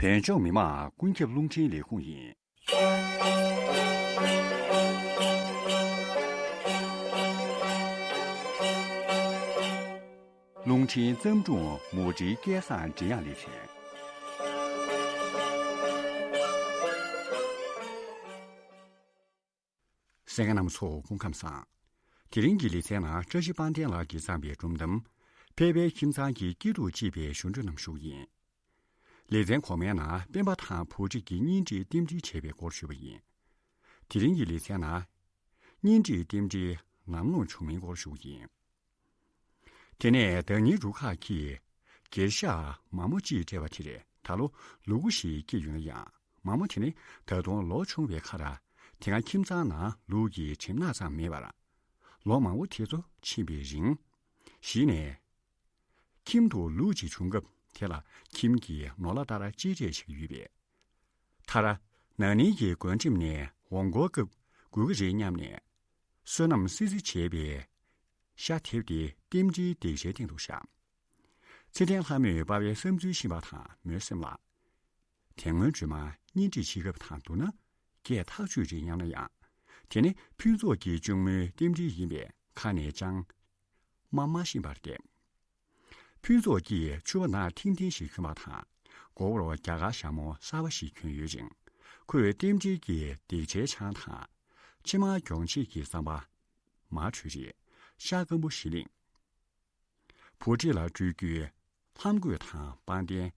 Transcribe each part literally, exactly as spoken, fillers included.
བོད་ལྗོངས་མི་དམངས་ཀུན་ཁྱབ་རླུང་འཕྲིན་ལས་ཁུངས་ཡིན། རླུང་འཕྲིན་བརྩམས་སྒྲུང་མུ་འབྲེལ་སྐལ་བཟང་འབྲི་དབྱངས་ལེ་ཚན། གསན་མཁན་རྣམ་པ་ཚོ་སྐུ་ཁམས་བཟང་། དེ་རིང་གི་ལེ་ཚན་ནང་བཀྲ་ཤིས་དཔལ་ལྡན་ལགས་ཀྱིས་བརྩམས་པའི་སྒྲུང་གཏམ། ཕལ་པའི་ཁྱིམ་ཚང་གི་སྐྱིད་སྡུག་ཅེས་པའི་ཞབས་བྲོ་རྣམས་ཞུ་གི་ཡིན། ལེ་ཚན་གོང་མའི་ནང་སྤེན་པ་དང་བུ་ཁྲིད་ཀྱིས་གཉེན་སྒྲིག་རྟེན་འབྲེལ་བྱས་པའི་སྐོར་ཞུས་པ་ཡིན། དེ་རིང་གི་ལེ་ཚན་ནང་། གཉེན་སྒྲིག་རྟེན་འབྲེལ་ལམ་ལྷོང་བྱུང་མིན་སྐོར་ཞུ་གི་ཡིན། དེ་ནས་ཟླ་ཉིན་རུ་ཁག་གིས་སྒེར་གཤགས་མ་མོ་གཅིག་སྤྲད་པ་དེར་ད་ལོ་ལོ་དགུ་ཞིག་སྐྱེས་ཡོད་ན་ཡང་། མ་མོ་དེ་ནི་ད་དུང་ལོ་ཆུང་བའི་ཁར་དེ་སྔ་ཁྱིམ་ཚང་ནང་ལུག་གི་གྲིམ་ནག་ཙམ་མེད་པར། ལོ་མང་པོ་དེ་ཚོ་ཕྱིན་པའི་རིང་། གཞི་ནས་ཁྱིམ་དུ་ལུག་ཅིག་བྱུང་སྐབས་དེ་ལ་ཁྱིམ་གྱི་ནོར་ལྭ་ལྟར་གཅེས་སྤྲས་བྱེད་ཀྱི་ཡོད་པས། མཐར། ན་ནིང་གི་དགོན་ཁྲིམས་ནས་འོང་སྐོར་སྐབས་དགོས་ཀྱི་རེད་སྙམ་ནས། བསོད་ནམས་སིལ་སིལ་བྱས་པའི་ཤ་དེབ་དེ་རྟེན་འབྲེལ་འདེགས་ཆའི་སྟེང་དུ་བཞག་ཚེ་བརྟན་ལྷ་མོས་པ་ཕའི་བསམ་ཚུལ་ཤེས་པ་དང་མོའི་སེམས་ལ། དེ་སྔོན་སྒྲོལ་མ་གཉེན་སྒྲིག་བྱེད་སྐབས་དང་བསྡུར་ན། སྐད་ཐག་ཆོད་རེད་སྙམ་ན་ཡང་། དེ་ནི་ཕུན་ཚོགས་ཀྱི་གཅུང་མོའི་རྟེན་འབྲེལ་ཡིན་པས་ཁ་ནས་ཅང་སྨྲ་མ་ཤེས་པར་བསྡད། ཕུན་ཚོགས་ཀྱིས་ཕྱུ་པ་ནག་ཐིང་ཐིང་ཞིག་གྱོན་པ་དང་། མགོ་བོར་རྒྱ་གར་ཞྭ་མོ་གསར་པ་ཞིག་གྱོན་ཡོད་ཅིང་། ཁོས་རྟེན་འབྲེལ་གྱི་འདེགས་ཆའི་ཆང་དང་། ཕྱེ་མར་གྱོན་ཆས་ཀྱི་ཟམ་པ། མར་བྲོས་རྗེས་ཤ་སྐམ་པོ་ཞིག་བླངས། བུ་ཁྲིད་ལ་སྤྲོད་རྒྱུའི་ལྷམ་གོས་དང་པང་གདན།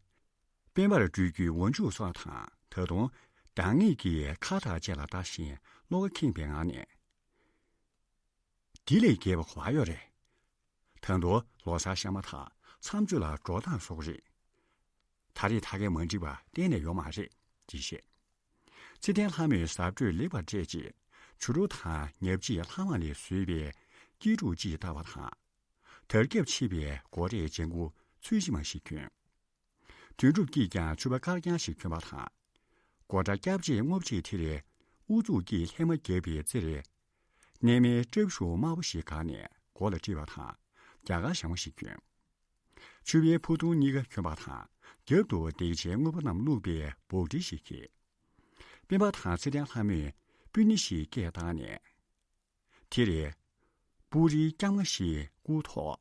སྤེན་པར་སྤྲོད་རྒྱུའི་འོག་འཇུག་སོགས་དང་། ད་དུང་འདང་ངེས་ཀྱི་ཁ་བཏགས་བཅས་ལ་ལྟ་བཞིན་བློ་ཁ་ཁེངས་པའི་ངང་ནས། འདི་ལས་རྒྱས་པ་ག་པར་ཡོད་རེད། ད་དུང་ལོ་གསར་ཤར་མ་ཐག་མཚམས་གཅོད་ལ་འགྲོ་སྟངས་བཟོ་གི་རེད། ད་རེས་ད་གས་མ་འགྲིག་པ་གཏན་ནས་ཡོད་མ་རེད་ཅེས་བཤད། ཚེ་བརྟན་ལྷ་མོས་གཟབ་སྤྲོས་ལེགས་པར་སྤྲས་རྗེས། བྱུ་རུ་དང་ཉ་བྱིས་ལྷ་མ་ལས་བཟོས་པའི་སྐྱིད་སྡུག་ཅིག་བཏགས་པ་དང་། དར་ཁྱབ་ཆེ་བའི་སྒོ་རས་ལྗང་གུ་ཚོས་གཞི་མ་ཞིག་གྱོན། དོན་གྲུབ་ཀྱིས་ཀྱང་ཕྱུ་པ་དཀར་རྐྱང་ཞིག་གྱོན་པ་དང་། མགོ་སྐྲ་སྐྱ་ཕྱེད་སྔོ་ཕྱེད་དེར་ཨུ་ཚུགས་ཀྱིས་ལྷས་མ་བརྒྱབ་པའི་རྩེར། གནས་མལ་སྲབ་ཞུ་དམར་པོ་ཞིག་བཀག་ནས་མགོ་ལ་དཀྲིས་པ་དང་རྒྱ་གར་ཞྭ་མོ་ཞིག་གྱོན། ཕྱུ་པའི་ཕུ་ཐུང་གཉིས་ཀ་གྱོན་པ་དང་རྒྱབ་ཏུ་འདེགས་ཆའི་དངོས་པོ་རྣམས་བླུགས་པའི་འབོལ་ཁྲི་ཞིག་གྱིས། སྤེན་པ་དང་ཚེ་བརྟན་ལྷ་མོས་སྤུན་ནི་ཞིག་སྐད་བཏང་ནས། དེ་རེད། སྤུ་རིའི་རྐྱང་མ་ཞིག་བསྐུར་ཐོག་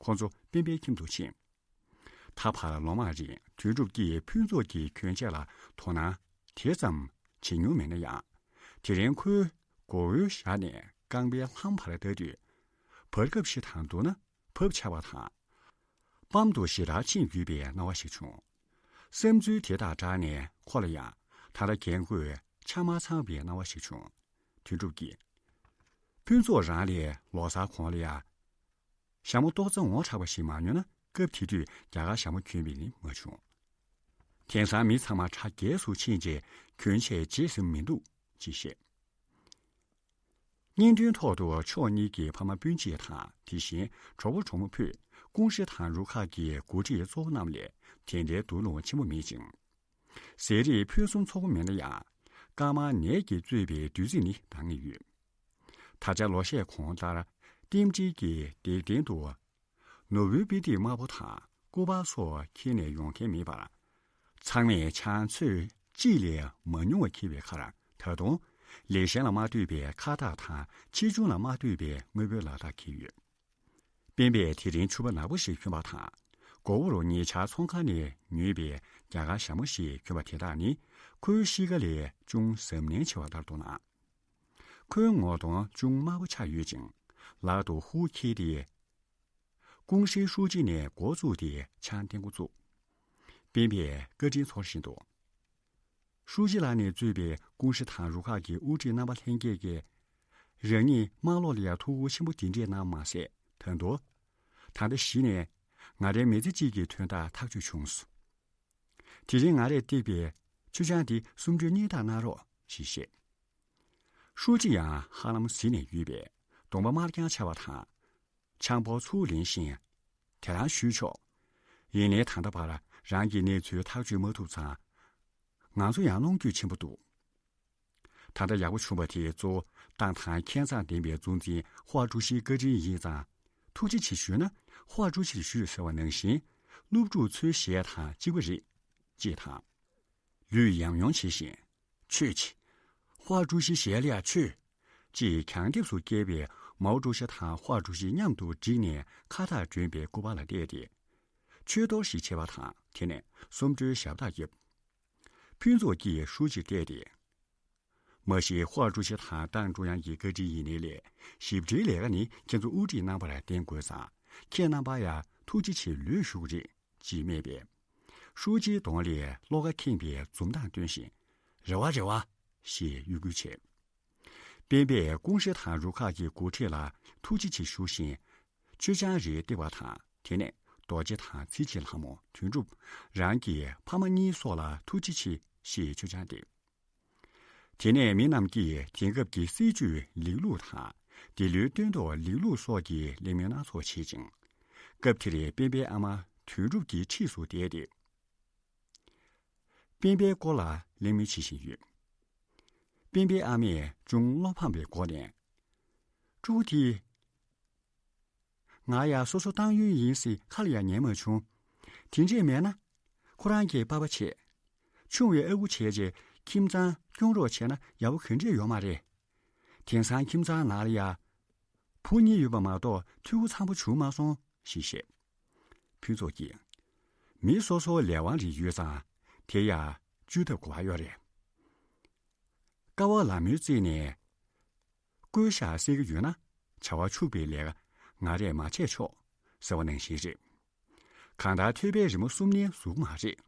ཁོ་ཚོ་སྤེན་པའི་ཁྱིམ་དུ་ཕྱིན། ད་བར་ལོ་མང་རིང་དོན་གྲུབ་ཀྱིས་ཕུན་ཚོགས་ཀྱི་གྱོན་ཆས་ལ་དོ་སྣང་དེ་ཙམ་བྱེད་མྱོང་མེད་ན་ཡང་། དེ་རིང་ཁོའི་མགོ་བོའི་ཞྭ་ནས་རྐང་པའི་ལྷམ་བར་ལྟ་དུས། བར་སྐབས་ཤིག་དང་བསྡུར་ན་བབ་ཆགས་པ་དང་། པམ་དུ་ཞེ་དྲག་ཕྱིན་ཡོད་པའི་སྣང་བ་ཞིག་བྱུང་། བསམ་ཚུལ་དེ་དང་སྦྲགས་ནས་ཁོ་ལ་ཡང་ད་ལྟ་རྒན་རྒོན་ཆ་མ་ཚང་བའི་སྣང་བ་ཞིག་བྱུང་། དོན་གྲུབ་ཀྱིས། ཕུན་ཚོགས་རང་ལས་ལོ་གསར་གོང་ལ་ཡ། ཞྭ་མོ་ཏོག་ཙམ་ངོ་མཚར་བ་ཞིག་མ་ཉོས་ན་སྐབས་དེ་དུས་རྒྱ་གར་ཞྭ་མོ་གྱོན་པ་ནི་མ་བྱུང་། དེང་སང་མི་ཚང་མ་གྲ་རྒྱས་སུ་ཕྱིན་རྗེས་གྱོན་ཆས་བརྗེད་ཟིན་མི་འདུག་ཅེས་བཤད། བརྙན་འཕྲིན་ཐོག་ཏུ་ཕྱོགས་གཉིས་ཀྱི་ཕ་མ་སྤུན་མཆེད་དང་དེ་བཞིན་གྲོགས་པོ་གྲོགས་མོ་ཕུད་ཀུང་ཧྲེ་དང་རུ་ཁག་གི་འགོ་ཁྲིད་གཙོ་བོ་རྣམས་ལས་དེ་འདྲའི་འདུ་ལོང་ཆེན་པོ་མེད་ཅིང་། ཟས་རིགས་ཕུན་སུམ་ཚོགས་པོ་མེད་ན་ཡང་། དཀར་དམར་ནས་ཀྱིས་གཙོས་པའི་བདུད་རྩི་ནི་འདང་ངེས་ཡོད། ད་ཆ་ལོ་ཤས་གོང་ལྟར་རྟེན་འབྲེལ་གྱི་འདེགས་རྟེན་དུ། ནོར་བུའི་དཔེ་ཐིག་དམར་པོ་དང་སྐུ་པར་སོགས་འཁྱེར་ནས་ཡོང་མཁན་མེད་པར། ཚང་མས་ཆང་ཚོད་གཅིག་ལས་མ་ཉུང་བ་འཁྱེར་བའི་ཁར་ད་དུང་ལས་གཞན་ལ་མ་ལྟོས་པའི་ཁ་བཏགས་དང་ཆེ་ཆུང་ལ་མ་ལྟོས་པའི་དངོས་པོའི་ལག་རྟགས་འཁྱེར་ཡོད། སྤེན་པས་དེ་རིང་ཕྱུ་པ་ནག་པོ་ཞིག་གྱོན་པ་དང་། མགོ་བོར་ཉེ་ཆར་ཚོང་ཁང་ནས་ཉོས་པའི་རྒྱ་གར་ཞྭ་མོ་ཞིག་གྱོན་པ་དེ་དག་ནི་ཁོའི་གཤིས་ཀ་ལས་ཅུང་གཟབ་ནན་ཆེ་བ་ལྟར་མཐོང་ན། ཁོའི་ངོ་གདོང་ཅུང་དམར་པོ་ཆགས་ཡོད་ཅིང་། ལག་ཏུ་ཧུར་འཁྱེར་ཏེ། ཀུང་ཧྲེའི་ཧྲུའུ་ཅི་ནས་འགོ་བཙུགས་ཏེ་ཆང་འཐེན་འགོ་བཙུགས། སྤེན་པས་བཀའ་དྲིན་ཚོར་བཞིན་དུ། ཧྲུའུ་ཅི་ལགས་ནས་གཙོས་པའི་ཀུང་ཧྲེ་དང་རུ་ཁག་གི་དབུ་ཁྲིད་རྣམ་པ་ལྷན་རྒྱས་ཀྱིས། རང་ཉིད་དམག་ལོག་ལ་ཡང་ཐུགས་ཁུར་ཆེན་པོ་དེ་འདྲས་གནང་མ་ཟད། ད་དུང་། ད་ལྟ་གཞི་ནས་ང་རའི་མི་ཚེ་གཅིག་གི་དོན་དག་ཐག་གཅོད་བྱུང་སོང་། དེ་རིང་ང་རས་བཏེགས་པའི་མཆོད་ཆང་འདི་སུམ་སྒྲིལ་གཉིས་དང་གནང་རོགས་ཞེས་བཤད། ཧྲུའུ་ཅི་ཡང་ཧ་ལམ་གཟིར་ནས་ཡོད་པས་གདོང་པ་དམར་རྐྱང་ཆགས་པ་དང་། ཆང་ཕོར་ཚུར་ལེན་བཞིན། དེ་རང་ཞུས་ཆོག་ཡིན་ནའི་ད་ལྟ་བར་རང་གི་གནས་ཚུལ་ཐག་གཅོད་མ་ཐུབ་ཙང་། ང་ཚོ་ཡང་གནོང་འགྱོད་ཆེན་པོ་འདུག་ད་ལྟ་ཡག་པོ་བྱུང་བ་དེ་གཙོ་བོ་ཏང་དང་ཁྱད་མཚར་ལྡན་པའི་གཙོ་འཛིན་ཧྭ་ཀྲུའུ་ཞིའི་བཀའ་དྲིན་ཡིན་ཙང་། ཐུགས་རྗེ་ཆེ་ཞུས་ན་ཧྭ་ཀྲུའུ་ཞིར་ཞུས་ཟེར་བ་ནང་བཞིན། སློབ་ཕྲུག་ཚོའི་ཞལ་དང་གཅིག་པ་རེད། ཅེས་དང་། ལུས་ཡང་ཡང་བྱེད་བཞིན། ཆོས་ཆེ། ཧྭ་ཀྲུའུ་ཞི་ཞལ་ལ་ཡ་ཆོས། ཅེས་གྱང་ལྡེབས་སུ་བཀལ་བའི་མའོ་ཀྲུའུ་ཞི་དང་ཧྭ་ཀྲུའུ་ཞི་མཉམ་དུ་བསྒྲིགས་ནས་ཁ་བཏགས་སྒྲོན་པའི་སྐུ་པར་ལ་བལྟས་ཏེ། ཆོས་གཏོར་ཞིག་བྱས་པ་དང་། དེ་ནས་གསུམ་བགྲོའི་ཞབས་སྟེགས་བརྒྱབ། ཕུན་ཚོགས་ཀྱིས་ཧྲུའུ་ཅིར་བལྟས་ཏེ། མ་གཞི་ཧྭ་ཀྲུའུ་ཞི་དང་ཏང་ཀྲུང་དབྱང་གི་བཀའ་དྲིན་ཡིན་ནའི་ལས། ཞིབ་ཕྲའི་ལས་ཀ་ནི་ཁྱེད་ཚོ་དབུ་ཁྲིད་རྣམ་པར་བརྟེན་དགོས་ཙང་། ཁྱེད་རྣམ་པར་ཡང་ཐུགས་རྗེ་ཆེ་ལོས་ཞུ་གི་རེད། ཅེས་སྨྲས་པས། ཧྲུའུ་ཅིའི་གདོང་ལས་བློ་ཁ་ཁེངས་པའི་འཛུམ་མདངས་སྟོན་བཞིན། རེ་བ་རེ་བ། ཞེས་གཡོ་འགུལ་བྱས། སྤེན་པས་ཀུང་ཧྲེ་ཐང་རུ་ཁག་གི་འགོ་ཁྲིད་ལ་ཐུགས་རྗེ་ཆེ་ཞུ་བཞིན། མཆོད་ཆང་རེ་སྟེར་བ་དང་། དེ་ནས་རྡོ་རྗེ་དང་ཚེ་ཆེན་ལྷ་མོ། དོན་གྲུབ། རང་གི་ཕ་མ་གཉིས་སོགས་ལ་ཐུགས་རྗེ་ཆེ་ཞེས་མཆོད་ཆང་སྟེར། དེ་ནས་མི་རྣམས་ཀྱིས་དེང་སྐབས་ཀྱི་སྲིད་བྱུས་ལེགས་ལུགས་དང་། འདི་ལོའི་སྟོན་ཐོག་ལེགས་ལུགས་སོགས་ཀྱི་གླེང་མོལ་སྣ་ཚོགས་བྱེད་ཅིང་། སྐབས་དེར་སྤེན་པའི་ཨ་མ་དོན་གྲུབ་ཀྱིས་འཁྲིས་སུ་བསྡད་དེ། སྤེན་པའི་སྐོར་ལ་གླེང་མོལ་བྱེད་བཞིན་ཡོད། སྤེན་པའི་ཨ་མས་ཅུང་བློ་ཕམ་པའི་སྒོ་ནས། ཕྲུ་གུ་དེ། ང་ཡང་སོ་སོ་ཏང་ཡོན་ཡིན་ཟེར་ཁ་ལ་ཡང་ཉན་མ་བྱུང་། དེ་འདྲས་མེད་ན། ཁོ་རང་གིས་པ་ཕ་བྱས། ཆུང་བའི་ཨ་ཁུ་བྱས་རྗེས་ཁྱིམ་ཚང་སྐྱོང་རོགས་བྱས་ན་ཡག་པོ་ག་འདྲས་ཡོད་མ་རེད། དེང་སང་ཁྱིམ་ཚང་ནང་ལ་ཡ། བུ་གཉིས་ཡོད་པ་མ་གཏོགས་འཐུས་སྒོ་ཚང་པོ་བྱུང་མ་སོང་ཞེས་བཤད། ཕུན་ཚོགས་ཀྱིས། མི་སོ་སོའི་ལས་དབང་རེ་ཡོད་ཙང་། དེ་ཡང་བཅོས་ཐབས་དགོས་པ་ཡོད་རེད། ཀ་བ་ལ་མོའི་རྩིས་ནས། བསྐོལ་བཞག་སྲིད་ཀྱི་ཡོད་ན། བྱ་བ་ཕྱུག་པའི་ལས་ཀ་ང་རས་མ་བྱས་ཆོག་ཟེར་བ་ནང་བཞིན་རེད། གང་ལྟར་ཐོས་པའི་རི་མོ་གསུམ་ནི་ཟུག་མ་རེད།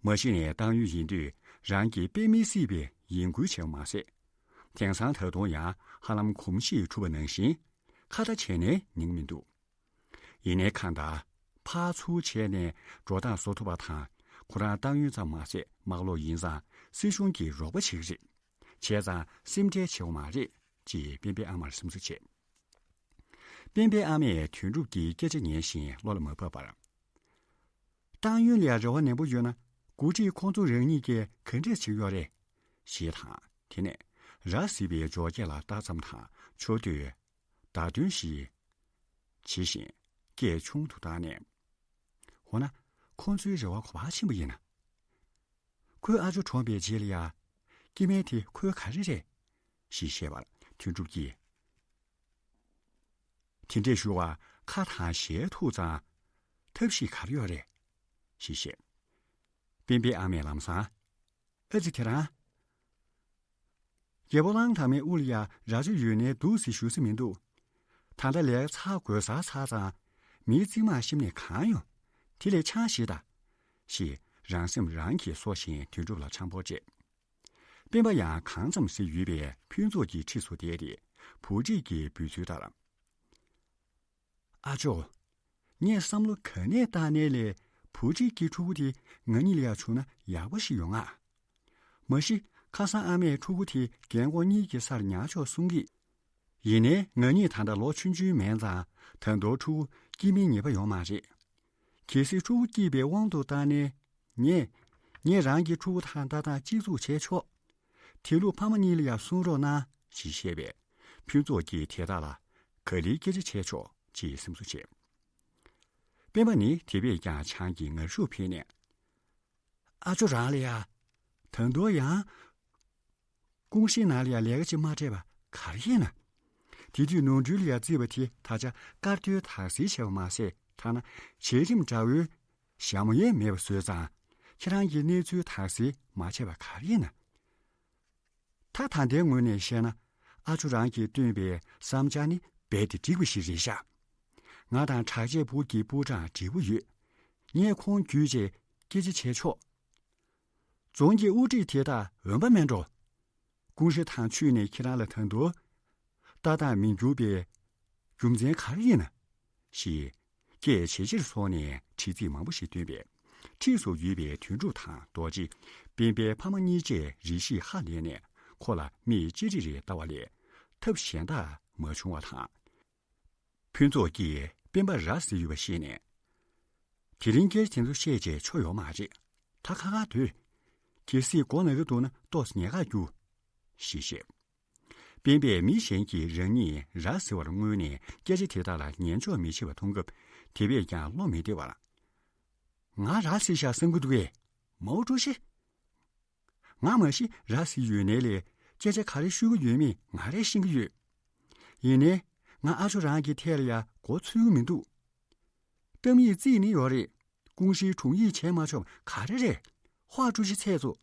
མ་གཞི་ནས་ཏང་ཡོན་ཡིན་དུས་རང་གི་དཔེ་མི་སྲིད་པའི་ཡིན་ཁུལ་བྱས་པ་མ་ཟད། དེང་སང་ད་དུང་ཡང་ཧ་ལམ་གོམས་གཤིས་གྲུབ་པ་ནང་བཞིན་ཁ་བརྡ་བྱས་ནས་ཉན་གྱི་མི་འདུག་ཡིན་ནའི་གང་ལྟར་ཕར་ཚུར་བྱས་ནས་འགྲོ་སྟངས་བཟོ་ཐུབ་པ་དང་། ཁོ་རང་ཏང་ཡོན་ཙམ་མ་ཟད་དམག་ལོག་ཡིན་ཙང་སྲིད་གཞུང་གིས་རོགས་པ་བྱེད་ཀྱི་རེད། བྱས་ཙང་སེམས་ཁྲལ་བྱེད་དགོས་མ་རེད་ཅེས་སྤེན་པའི་ཨ་མར་སེམས་གསོ་བྱས། སྤེན་པའི་ཨ་མས་དོན་གྲུབ་ཀྱི་སྐད་ཆ་ཉན་བཞིན་བློ་ལ་མ་བབས་པར། ཏང་ཡོན་ལ་ཡང་རེ་བ་ནན་པོ་ཡོད་ན། འགོ་ཁྲིད་ཁོང་ཚོ་རང་ཉིད་ཀྱིས་ག་འདྲས་བྱེད་ཀྱི་ཡོད་རེད། ཞེས་དང་། དེ་ནས་ར་བཟི་བའི་འཇོག་སྐྱེལ་ལ་ལྟ་ཙམ་དང་ཕྱོགས་བསྡུས་བརྡ་སྟོན་ཞིག་བྱེད་བཞིན་སྐད་ཆུང་དུ་བཏང་ནས། འོ་ན། ཁོང་ཚོའི་རེ་བ་ག་པར་ཕྱིན་པ་ཡིན་ན། ཁོའི་ཨ་ཅོ་གྲོངས་པའི་རྗེས་ལ་ཡ། སྐྱེ་དམན་དེ་ཁོའི་ག་རེ་རེད། ཞེས་བཤད་པར་དོན་གྲུབ་ཀྱིས། དེ་འདྲས་ཞུ་བ་ཁ་དང་ཞལ་ཐུག་ཙང་། ཐབས་ཤེས་ག་རེ་ཡོད་རེད། ཞེས་བཤད། སྤེན་པའི་ཨ་མས་ལམ་སང་། ཨ་ཙི་དེ་རང་། རྒྱལ་པོ་གླང་དར་མའི་དབུ་ལ་ཡ་རྭ་ཅོ་ཡོད་ནའི་འདུག་ཟེར་ཞུ་ས་མི་འདུག་ད་ལྟ་ལས་ཚར་དགོས་ཚར་ཚར་ཙང་། མིའི་རྩིབ་མར་ཤིབ་ནས་གང་ཡོང་། དེ་ལས་ཆང་བཞེས་དང་། ཞེས་རང་སེམས་རང་གིས་གསོ་བཞིན་དོན་གྲུབ་ལ་ཆང་ཕོར་སྤྲད། སྤེན་པ་ཡང་གང་ཙམ་ཟེར་ཡོད་པའི་ཕུན་ཚོགས་ཀྱི་འཁྲིས་སུ་བསྡད་དེ་བུ་ཁྲིད་ཀྱི་འབོད་ཚུལ་ལྟར། ཨ་ཅོ། ངས་བསམ་བློ་ག་ནས་བཏང་ནའི་ལས་བུ་ཁྲིད་ཀྱི་ཕྲུ་གུ་དེ་ང་གཉིས་ལ་ཡ་བྱུང་ན་ཡག་པོ་ཞིག་ཡོང་ང་། མ་གཞི་ཁ་སང་ཨ་མས་ཕྲུ་གུ་དེ་རྒན་གོག་གཉིས་ཀྱི་སར་ཉར་ཆོག་གསུང་གི། ཡིན་ནའི་ང་གཉིས་ད་ལྟ་ལོ་ཆུང་ཆུང་མིན་ཙང་ད་དུང་ཕྲུ་གུ་སྐྱེ་མིན་ངེས་པ་ཡོད་མ་རེད། གལ་སྲིད་ཕྲུ་གུ་སྐྱེས་པའི་དབང་དུ་བཏང་ནའི། ངས། ངས་རང་གི་ཕྲུ་གུ་དང་ལྟ་སྟངས་གཅིག་མཚུངས་བྱས་ཆོག་དེ་ལུགས་ཕ་མ་གཉིས་ལ་ཡང་གསུང་རོགས་གནང་ཞེས་བཤད་པས། ཕུན་ཚོགས་ཀྱིས་དེ་དག་ལ་ག་ལེར་སྐད་ཆ་བྱས་ཆོག་ཅེས་སེམས་གསོ་བྱས། སྤེན་པ་ནི་དེ་བས་ཀྱང་ཆང་གིས་ངར་ཤུགས་འཕེལ་ནས། ཨ་ཅོ་རང་ལ་ཡ། ད་དུང་ཡང་། ཀུང་ཧྲེའི་ནང་ལ་ཡ་ལས་ཀ་ཅིག་མ་སྤྲད་པ་ག་རེ་ཡིན་ན། དེ་དུས་ནོར་འཁྲུལ་ལ་ཡ་བརྩིས་པ་དེ་ད་ཆ་དཀར་འདོན་དག་སེལ་བྱས་པ་མ་ཟད། ཐ་ན་བྱེད་རིམ་འདྲ་བོའི་ཞྭ་མོ་ཡང་མེད་པ་བཟོས་ཙང་། ཁྱེད་རང་གིས་གནས་ཚུལ་དག་སེལ་མ་བྱས་པ་ག་རེ་ཡིན་ན། ད་ད་ལྟའི་ངོས་ནས་བཤད་ན། ཨ་ཅོ་རང་གིས་བཏོན་པའི་བསམ་འཆར་ནི་རྦད་དེ་འགྲིག་པ་ཞིག་རེད་ཤག་ང་དང་གྲགས་ཆེན་བུ་གྱི་པུའུ་ཀྲང་འབྲེལ་བོ་ཡོད། ངས་ཁོང་བརྒྱུད་བྱས་སྐད་ཆ་བྱས་ཆོག་རྫོང་གི་དབུ་ཁྲིད་དེ་དག་འོན་པ་མེད་འགྲོ། ཀུང་ཧྲེ་ཐང་ཆུད་ནས་ཁྱེད་རང་ལ་ད་དུང་ལྟ་སྟངས་མི་འགྱུར་བའི་རྒྱུ་མཚན་ག་རེ་ཡིན་ན། ཞེས་སྐད་ཇེ་ཆེར་སོང་ནས་དྲི་ཚིག་མང་པོ་ཞིག་བཏོན་པས། འཁྲིས་སུ་ཡོད་པའི་དོན་གྲུབ་དང་རྡོ་རྗེ། སྤེན་པའི་ཕ་མ་གཉིས་བཅས་རེ་ཞིག་ཧ་ལས་ནས་ཁོ་ལ་མིག་ཅི་རིག་རིག་ལྟ་བ་ལས་ཐབས་གཞན་དག་མ་བྱུང་བ་དང་། ཕུན་ཚོགས་ཀྱིས་སྤེན་པ་ར་བཟི་ཡོད་པ་ཤེས་ནས། དེ་རིང་སྐད་ཆ་དེ་ཚོ་བཤད་བྱས་ཆོ་ཡོད་མ་རེད། ད་ཁ་ཁ་སྡོད། གལ་སྲིད་མགོ་ན་གི་འདུག་ན་ཏོག་ཙམ་ཉལ་ཁ་རྒྱུགས། ཞེས་བཤད། སྤེན་པས་མི་གཞན་གྱིས་རང་ཉིད་ར་བཟི་བར་མངོན་ནས་སྐད་ཆ་དེ་དག་ལ་ཉན་འཇོག་མི་བྱེད་པ་མཐོང་སྐབས། དེ་བས་ཀྱང་བློ་མི་བདེ་བར། ང་ར་བཟི་ཤག་བསམ་གྱི་འདུག་གས། མའོ་ཀྲུའུ་ཞི། ང་མ་གཞི་ར་བཟི་ཡོད་ནའི་ལས་སྐད་ཆ་ག་རེ་ཤོད་ཀྱི་ཡོད་མེད་ང་རས་ཤེས་ཀྱི་ཡོད། ཡིན་ནའི་ང་ཨ་ཇོ་རང་གི་ཐད་ལ་ཡ་མགོ་ཚོད་ཀྱི་མི་འདུག། གཏམ་ཡིག་རྩིས་ནི་ཡོད་རེད། ཀུང་ཧྲེའི་དྲུང་ཡིག་བྱས་མ་ཆོག་ག་རེ་རེད། ཧོ་ཀྲུའུ་ཞི་ཚེ་གཙོ།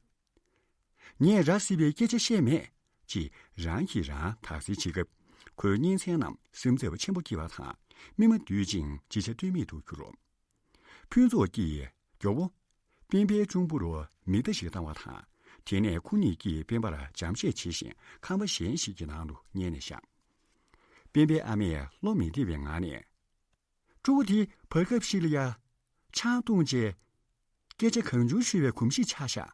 ངས་ར་བཟི་བའི་སྐད་ཆ་བཤད་མེད། ཅེས་རང་གིས་རང་དག་སེལ་བྱེད་སྐབས་ཁོའི་གཉེན་ཚན་རྣམས་སེམས་འཚབ་ཆེན་པོ་སྐྱེས་པ་དང་མིག་མ་བསྡུས་ཅིང་ཅི་བྱ་གཏོལ་མེད་དུ་གྱུར། ཕུན་ཚོགས་ཀྱིས་མགྱོགས་པོ། སྤེན་པའི་གཅུང་པོ་རུ་མིག་ལྟ་ཞིག་བཏང་བ་དང་། དེ་ནས་ཁོ་གཉིས་ཀྱིས་སྤེན་པར་འཇམ་བཤད་བྱེད་བཞིན་ཁང་པ་གཞན་ཞིག་གི་ནང་དུ་ཉལ་ནས་བཞག། སྤེན་པའི་ཨ་མས་བློ་མི་བདེ་བའི་ངང་ནས། ཕྲུ་གུ་དེ་བར་སྐབས་ཤིག་ལ་ཡ། ཆང་བཏུང་རྗེས། སྐད་ཆ་གང་བྱུང་ཤོད་པའི་གོམས་གཤིས་ཆགས་ཤག།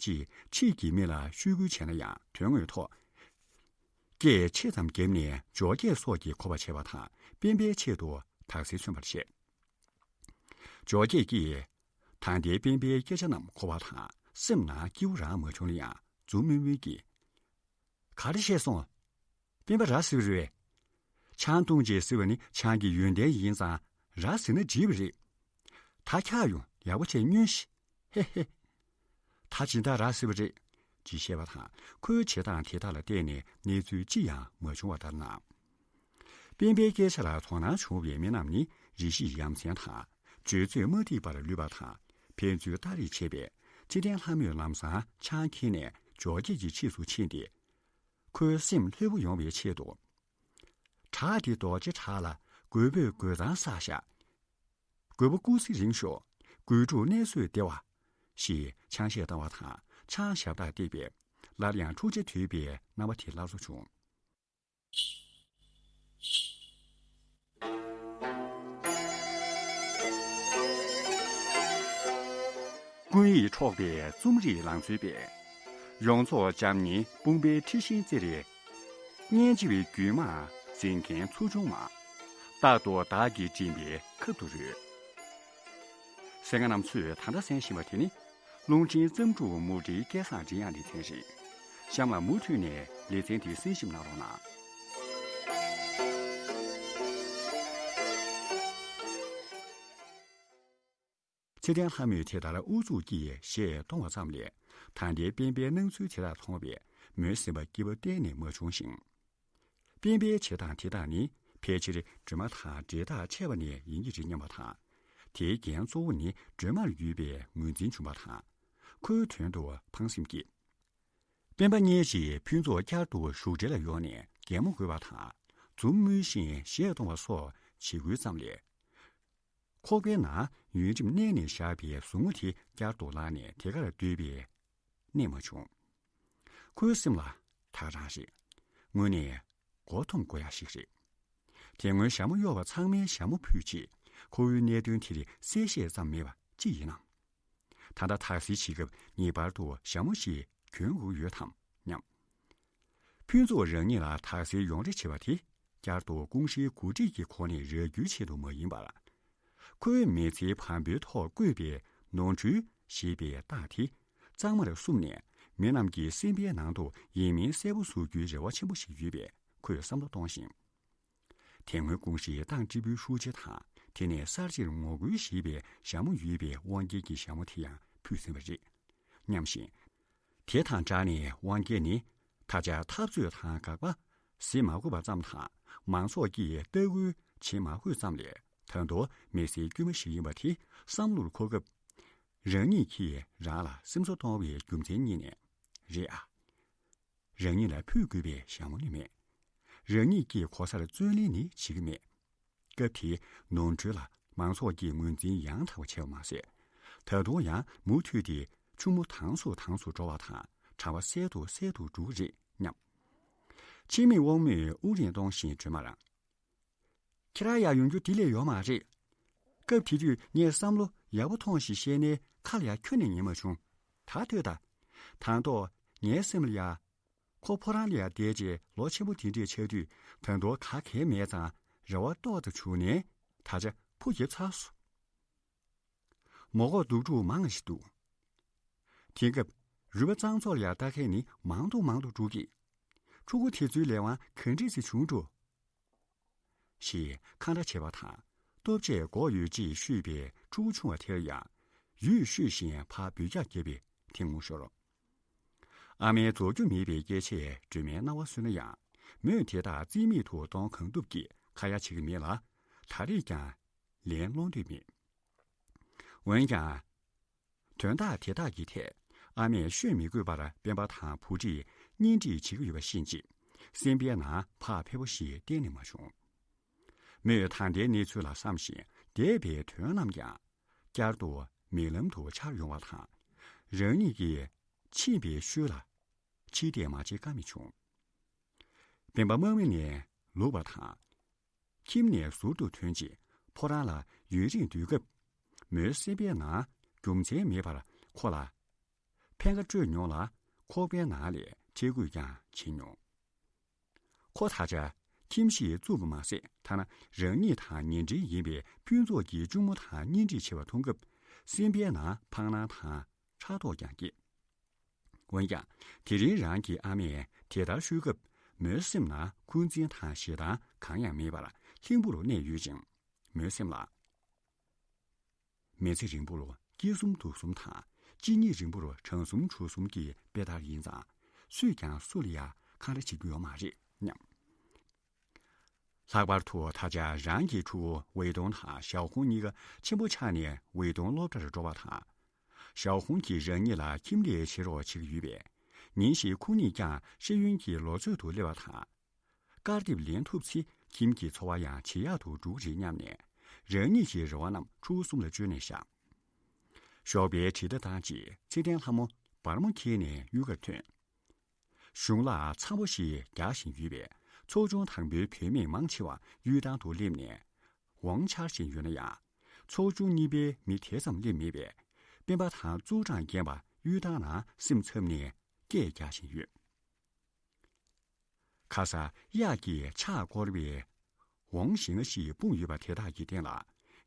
ཅེས་ཕྱིས་ཀྱི་མི་ལ་ཤོད་ཁུལ་བྱས་ན་ཡང་དོན་དངོས་ཐོག་སྐད་ཆེ་ཙམ་བརྒྱབ་ནས་ཇོ་རྒྱས་སོགས་ཀྱིས་གོ་བ་བྱས་པ་དང་སྤེན་པའི་ཆེད་དུ་དག་སེལ་མཚོན་པར་བྱས། ཇོ་རྒྱས་ཀྱིས། ད་ལྟའི་སྤེན་པའི་སྐད་ཆ་རྣམས་གོ་བ་དང་སེམས་ནང་སྐྱིད་པོ་རང་མ་བྱུང་ན་ཡང་འཛུམ་དམུལ་དམུལ་གྱིས། ག་རེ་བཤད་སོང་། སྤེན་པ་ར་བཟི་བ་རེད། ཆང་བཏུང་རྗེས་བཟི་བ་ནི་ཆང་གི་ཡོན་ཏན་ཡིན་ཙང་ར་བཟི་ན་འགྲིག་པ་རེད། ད་འཁྱག་ཡོང་ཡག་པོ་བྱས་སྨྱོས་ཤིག། ཧེ་ཧེ། ད་སྦྱིན་བདག་ར་བཟི་བ་རེད། ཅེས་བཤད་པ་དང་ཁོའི་བྱེད་སྟངས་དེ་དག་ལ་བལྟས་ནས་གནས་ཚུལ་ཅི་ཡང་མ་བྱུང་བ་ལྟར་སྣང་། སྤེན་པའི་སྐད་ཆ་ལ་དོ་སྣང་བྱུང་བའི་མི་རྣམས་ནི་རེ་ཞིག་ཡ་མཚན་དང་བརྗོད་ཚོད་མ་འགྲིག་པར་ལུས་པ་དང་ཕན་ཚུན་ལྟ་རེས་བྱས་པས་ཚེ་བརྟན་ལྷ་མོས་ལམ་སང་ཆང་ཁྱེར་ནས་ཇོ་རྒྱས་ཀྱི་ཕྱིས་སུ་ཕྱིན་ཏེ། ཁོའི་སེམས་ལྷོད་པོ་ཡོང་བའི་ཆེད་དུ། བྲག་འདི་རྡོ་རྗེ་བྲག་ལ་རྒོད་པོས་རྒོད་ཚང་བསགས་ཤག། རྒོད་པོ་སྐུ་ཚེ་རིང་ཤོག། རྒོད་ཕྲུག་གནས་སྲོད་བདེ་བ། ཞེས་ཆང་བཞེས་བཏང་བ་དང་ཆང་ཞབས་བཏགས་བཏེགས་པས་སླར་ཡང་འཁྲུག་ཆ་དོད་པའི་རྣམ་པ་དེ་སླར་གསོ་བྱུང་། ཀུན་ཡིད་འཕྲོག་པའི་རྩོམ་རིག་ལང་ཚོའི་དཔལ། ཡོངས་རྫོགས་འཇམ་མཉེན་དཔུང་པའི་འཁྲི་ཤིང་རྩེར། སྙན་འཇེབས་པའི་རྒྱུད་མང་འཛིན་མཁན་ཚོགས་ཆུང་མ། རྟག་ཏུ་བདག་གིས་མགྲིན་པའི་ཁབ་ཏུ་རོལ། གསན་མཁན་རྣམ་ཚོས་ད་ལྟ་གསན་བཞིན་པ་དེ་ནི། རླུང་འཕྲིན་བརྩམས་སྒྲུང་མུ་འབྲེལ་སྐལ་བཟང་མགྲིན་དབྱངས་ལེ་ཚན་རེད། གཤམ་ལ་མུ་མཐུད་ནས་ལེ་ཚན་དེ་གསན་ཞིབ་གནང་རོགས་གནང་། ཚེ་བརྟན་ལྷ་མོས་དེ་ལྟར་ཨུ་ཚུགས་ཀྱིས་གཞས་གཏོང་བ་ཙམ་ལས། ད་ལྟའི་སྤེན་པའི་སྣང་ཚུལ་དེ་དག་མཐོང་བས་མོའི་སེམས་པ་སྐྱིད་པ་གཏན་ནས་མ་བྱུང་ཞིང་། སྤེན་པའི་བྱེད་སྟངས་དེ་དག་ནི་ཕལ་ཆེར་སྒྲོལ་མ་དང་འབྲེལ་ཐག་ཆད་པ་ནས་ཡིན་གྱི་རེད་སྙམ་པ་དང་། དེའི་འགན་གཙོ་བོ་ནི་སྒྲོལ་མར་ཡོད་པའི་ངོས་འཛིན་བྱུང་བ་དང་། ཁོའི་དོན་དུ་ཕངས་སེམས་སྐྱེས། སྤེན་པ་བརྙས་རྗེས་ཕུན་ཚོགས་བསྐྱར་དུ་བཞུགས་གྲལ་ལ་ཡོང་ནས་གད་མོ་དགོད་པ་དང་འཛུམ་དམུལ་བཞིན་གཞས་གཏོང་བ་སོགས་བྱེད་ཁུལ་ཙམ་ལས། ཁོག་པའི་ནང་ཡུན་རིང་མནན་ནས་བཞག་པའི་ཟུག་རྔུ་དེ་བསྐྱར་དུ་ལངས་ནས་དེ་གར་སྡོད་པའི་གནས་མ་བྱུང་། ཁོའི་སེམས་ལ་ད་རང་རེད། དངོས་གནས་མགོ་འཐོམ་དགོས་ཡག་ཞིག་རེད། དེ་སྔོན་ཞྭ་མོ་གཡོག་པ་ཚང་མའི་ཞྭ་མོ་ཕུད་རྗེས་ཁོ་བོའི་གནད་དོན་དེ་རིགས་གསལ་བཤད་ཙམ་མེད་པ་ཅི་ཡིན་ནམ། ད་ལྟ་དག་སེལ་བྱེད་སྐབས་ངེས་པར་དུ་ཞྭ་མོ་ཞིག་གྱོན་དགོས་ཡོད་དམ་སྙམ། ཕུན་ཚོགས་རང་ཉིད་ལ་དག་སེལ་ཡོང་རེ་བྱེད་པ་དེ་བསྐྱར་དུ་ཀུང་ཧྲེའི་འགོ་ཁྲིད་ཀྱི་གོ་གནས་རག་རྒྱུའི་ཆེད་དུ་མ་ཡིན་པར། ཁོའི་མི་ཚེའི་བམ་པོའི་ཐོག་བརྐོས་པའི་ནོར་འཁྲུལ་ཞེས་པའི་རྟགས་དེ་གཙང་མར་བསུབས་ནས་མི་རྣམས་ཀྱི་སེམས་པའི་ནང་དུ་ཡིན་མིན་གསལ་པོ་བཟོ་རྒྱུའི་རེ་བ་ཆེན་པོ་ཞིག་ཡོད་པའི་ཁོས་བསམ་བློ་གཏོང་ཞིང་། དེ་སྔོན་ཀུང་ཧྲེའི་ཏང་ཀྲི་པུའི་ཧྲུའུ་ཅི་དང་དེ་ནས་གསར་བརྗེར་ངོ་རྒོལ་ཞེས་པའི་ཞྭ་མོ་ཡོད་པའི་དབང་རྒྱལ་གྱི་ཞྭ་མོ་དེ་ཡང་ཕུད་ཟིན་པ་རེད། སྙམ་བཞིན། དེ་དང་སྦྲགས་ནས་དབང་རྒྱལ་ནི་ད་ཆ་འཐབ་རྩོད་དང་དགག་པ་གཟིགས་མ་དགོས་པ་ཙམ་དང་མང་ཚོགས་ཀྱིས་ལྟ་སྐུལ་བྱེད་མ་དགོས་ཙམ་ལས་ད་དུང་མི་སེར་དཀྱུས་མ་ཞིག་ཡིན་པ་དེ་བསམ་བློར་འཁོར་སྐབས། རང་ཉིད་ཀྱིས་རང་ལ་སེམས་གསོ་གཏོང་བའི་རྒྱུ་མཚན་གཉིས་ནས་རེད་ཨ། རང་ཉིད་ལ་ཕུད་དགོས་པའི་ཞྭ་མོ་ནི་མེད། རང་ཉིད་ཀྱིས་གོ་སར་བརྩོན་ལེན་ནི་བྱེད་ཀྱི་མེད། སྐབས་དེའི་ནོར་འཁྲུལ་ལ་མང་ཚོགས་ཀྱིས་ངོས་འཛིན་ཡང་དག་པ་བྱས་པ་མ་ཟད། ད་དུང་ཡང་མུ་མཐུད་དེ་ཆུ་མོ་དྭངས་སུ་དྭངས་སུ་འགྲོ་བ་དང་གྲང་བ་གསལ་དུ་གསལ་དུ་འགྲོ་གི་རེད་སྙམ། ཕྱི་མིག་དབང་མོས་དབུགས་རིང་གཏོང་བཞིན་སྒྲོལ་མར། ཁྱེད་རང་ཡར་ཡོང་རྒྱུ་དེ་ལས་ཡོད་མ་རེད། སྐབས་དེ་དུས་ངས་བསམ་བློ་ཡག་པོ་ཐོངས་ཤིག་བཤད་ནའི་ཁ་ལ་ཡ་ཁྱོན་ནས་ཉན་མ་བྱུང་། ད་ལྟོས་དང་། དང་ཐོག་ངའི་སེམས་ལ་ཡ། ཁོ་ཕོ་བྲང་ལ་ཡ་བསྡད་རྗེས་ལོ་ཆེན་པོ་དེ་འདྲས་ཆགས་དུས་ད་དུང་ག་གེ་མེད་ཙང་རེ་བ་ཏོག་ཙམ་བྱུང་ནས་ད་ཆ་ཕུ་རྒྱབ་ཚར་སོང་། མོ་གོག་སྡུག་ཕྲུག་མང་ཞིག་འདུག། དེང་སྐབས་རུས་པ་གཙང་བཙོག་ལ་ཡ་ལྟ་མཁན་ནི་མང་དུ་མང་དུ་འགྲོ་གི། ཕྲུ་གུ་དེ་ཚོའི་ལས་དབང་ག་འདྲས་སེ་བྱུང་འགྲོ། ཞེས་ཁ་བརྡ་བྱས་པ་དང་ལྟོ་ཆས་འགོག་ཡོད་ཅེས་ཤོད་པའི་ཕྲུ་གུ་ཆུང་བ་དེར་ཡང་ཡུས་ཤོད་བཞིན་ཕར་འབོད་རྒྱག་བརྒྱབ་པའི་དེ་ངུ་ཤོར། ཨ་མས་རྫོགས་རྒྱུ་མེད་པའི་སྐད་ཆས་སྒྲོལ་མའི་རྣ་བར་གསོལ་ན་ཡང་། མོས་དེ་དག་རྩིས་མེད་དུ་གཏོང་གང་ཐུབ་ཀྱིས་ཁ་ཡ་བྱེད་ཀྱི་མེད་ལ། ད་རེས་ཀྱང་ལན་སློང་འདོད་མེད། འོན་ཀྱང་། དོན་དག་དེ་དག་གི་ཐད་ཨ་མས་ཤོད་མི་དགོས་པར་སྤེན་པ་དང་བུ་ཁྲིད་གཉེན་སྒྲིག་བྱེད་ཀྱི་ཡོད་པ་ཤེས་རྗེས། སེམས་པའི་ནང་བག་ཕེབས་པོ་ཞིག་གཏན་ནས་མ་བྱུང་། མོས་ད་ལྟའི་གནས་ཚུལ་ལ་བསམ་བཞིན་འདས་པའི་དོན་རྣམས་ཀྱང་བསྐྱར་དུ་མིག་ལམ་དུ་འཆར་ཡོང་བ་དང་། རང་ཉིད་ཀྱིས་ཕྱིན་པའི་ཤུལ་ལ་ཕྱིར་བལྟས་མ་བྱེད་ཀ་མེད་བྱུང་། སྤེན་པ་དམག་མི་ནས་ལུག་པ་དང་། ཁྱིམ་ནས་ཟུར་དུ་ཐོན་རྗེས་ཕོ་བྲང་ལ་ཡུན་རིང་སྡོད་སྐབས། མོའི་སེམས་པའི་ནང་རྒྱུ་མཚན་མེད་པར་ཁོ་ལ་ཕན་ཁ་སྤྲོད་མྱོང་ལ། ཁོག་པའི་ནང་ལས་ཁྲེལ་དགོད་ཀྱང་བྱེད་མྱོང་། ཁོ་ད་ཆ་ཁྱིམ་གཞིས་བཙུགས་པ་མ་ཟད། ཐ་ན་རང་ཉིད་དང་ཉེ་འབྲེལ་ཡིན་པའི་ཕུན་ཚོགས་ཀྱི་གཅུང་མོ་དང་གཉེན་སྒྲིག་བྱེད་པ་མཐོང་སྐབས། སེམས་པའི་ནང་ཕངས་སྣང་དང་ཕྲག་དོག་ཀྱང་སྐྱེས། འོན་ཀྱང་། དེ་རིང་རང་གི་ཨ་མས་དེ་ལྟར་ཤོད་སྐབས། མོའི་སེམས་ནང་འཁོན་འཛིན་དང་ཞེ་སྡང་གང་ཡང་མེད་པར་ལྷིང་པོར་གནས་ཡོད་ཅིང་། མོའི་སེམས་ལ། མི་ཚེ་རིང་པོར་སྐྱིད་གསུམ་སྡུག་གསུམ་དང་། གཅིག་ཉིད་རིང་པོར་བྱང་གསུམ་གྲོལ་གསུམ་གྱི་དཔེ་ལྟར་ཡིན་ཙང་། སུས་ཀྱང་སུ་ལ་ཡང་འཁང་ར་བྱེད་རྒྱུ་ཡོད་མ་རེད་སྙམ། ལྷག་པར་དུ་ད་ཆ་རང་གི་ཕྲུ་གུ་ཝེ་ཏུང་དང་ཞའོ་ཧུང་གཉིས་ཀ་ཆེན་པོ་ཆགས་ནས་ཝེ་ཏུང་སློབ་གྲྭར་འགྲོ་བ་དང་། ཞའོ་ཧུང་གིས་རང་ཉིད་ལ་ཁྱིམ་ལས་བྱེད་རོགས་བྱེད་ཀྱི་ཡོད་པས། ཉིན་ཞིག་ཁོང་གཉིས་ཀྱང་ཤེས་ཡོན་གྱི་ལོ་ཚོད་དུ་སླེབས་པ་དང་། དཀའ་སྡིབ་ལེན་ཐུབ་ཚེ་ཁྱིམ་གྱི་འཚོ་བ་ཡང་ཇེ་ཡག་ཏུ་འགྲོ་གི་རེད་སྙམ་ནས། རང་ཉིད་ཀྱི་རེ་བ་རྣམས་ཕྲུ་གུ་གསུམ་ལ་བཅོལ་ནས་བཞག། ཞོགས་པའི་དྲིལ་བརྡ་བཏང་རྗེས་ཚེ་བརྟན་ལྷ་མོ་སྦར་མོ་འཁྱེར་ནས་གཡུལ་ཁར་ཐོན། གཞུང་ལ་འཚམ་པོ་ཞིག་རྒྱག་བཞིན་ཡོད་པས། ཚོགས་ཆུང་དང་པོའི་བུད་མེད་མང་ཆེ་བ་གཡུལ་ཐང་དུ་སླེབས་ནས་དབང་འཆར་བཞིན་ཡོད་ན་ཡང་། ཚོགས་ཆུང་གཉིས་པའི་མི་དེ་ཙམ་སླེབས་མེད་པས། སྤེན་པ་དང་ཙུའུ་ཀྲང་རྒན་པ་གཡུལ་ཐང་ནང་སེམས་འཚབ་ནས་སྐད་རྒྱག་བཞིན་ཡོད། ཁ་ས་གཡག་གིས་ཕྱག་བསྐོར་བའི་ཝང་ཞིང་ཞིག་སྤུངས་ཡོད་པ་དེ་དག་གི་སྟེང་ལ་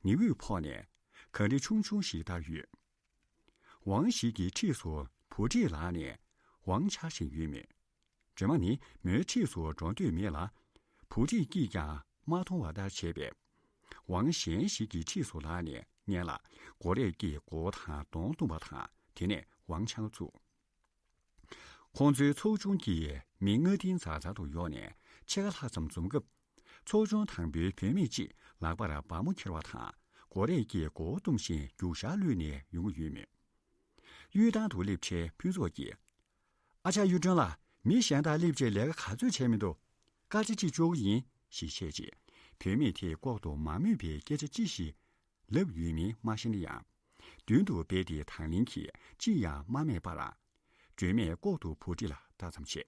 ཉི་འོད་ཕོག་ནས། གངས་རི་ཆུང་ཆུང་ཞིག་ལྟར་ཡོད། ཝང་ཞིག་གི་འཁྲིས་སུ་བུ་ཁྲིད་ལངས་ནས་དབང་འཆར་བཞིན་ཡོད་མོད། སྒྲོལ་མ་ནི་མོའི་འཁྲིས་སུ་འགྲོ་འདོད་མེད་ལ། བུ་ཁྲིད་ཀྱིས་ཀྱང་མ་མཐོང་བ་ལྟར་བྱས་པས། ཝང་གཞན་ཞིག་གི་འཁྲིས་སུ་ལངས་ནས་སྔོན་ལ་མགོ་ལས་ཀྱིས་མགོ་བོ་དང་གདོང་བརྡུངས་པ་དང་། དེ་ནས་ཝང་ཆང་བཙུགས། ཁོང་ཚོའི་ཚོགས་ཆུང་གི་མི་ལྔ་བདུན་ཛར་ཛར་དུ་ཡོང་ནས་ཕྱེད་ཀ་ལྷག་ཙམ་འཛོམས་སྐབས། ཚོགས་ཆུང་དང་པོའི་བུད་མེད་ཅིག་ལག་པར་སྦར་མོ་འཁྱེར་བ་དང་། མགོ་ལས་ཀྱིས་མགོ་བོ་བརྡུངས་ཤིང་རྒྱུག་ཤར་གློད་ནས་ཡོང་གི་ཡོད་མོད། གཡུལ་ཐང་དུ་སླེབས་འཕྲལ་ཕུན་ཚོགས་ཀྱིས། ཨ་ཅག་གཡུ་སྒྲོན་ལགས། མི་གཞན་དག་སླེབས་རྗེས་ལས་ཀ་ག་ཚོད་བྱས་མི་འདུག། སྐར་ཆ་གཅིག་ལྕོགས་ཀྱི་ཡིན། ཞེས་བཤད་རྗེས། བུད་མེད་དེས་ལྐོག་ཏུ་མ་མོས་པའི་སྐད་ཆ་ཅི་ཞིག་ལབ་ཡོད་མིན་མ་ཤེས་ན་ཡང་། མདུན་དུ་སྦས་ཏེ་དང་ལེན་གྱིས་ཅི་ཡང་མ་སྨྲས་པར། སྒྲོལ་མས་ལྐོག་ཏུ་བུ་ཁྲིད་ལ་ལྟ་ཙམ་བྱས།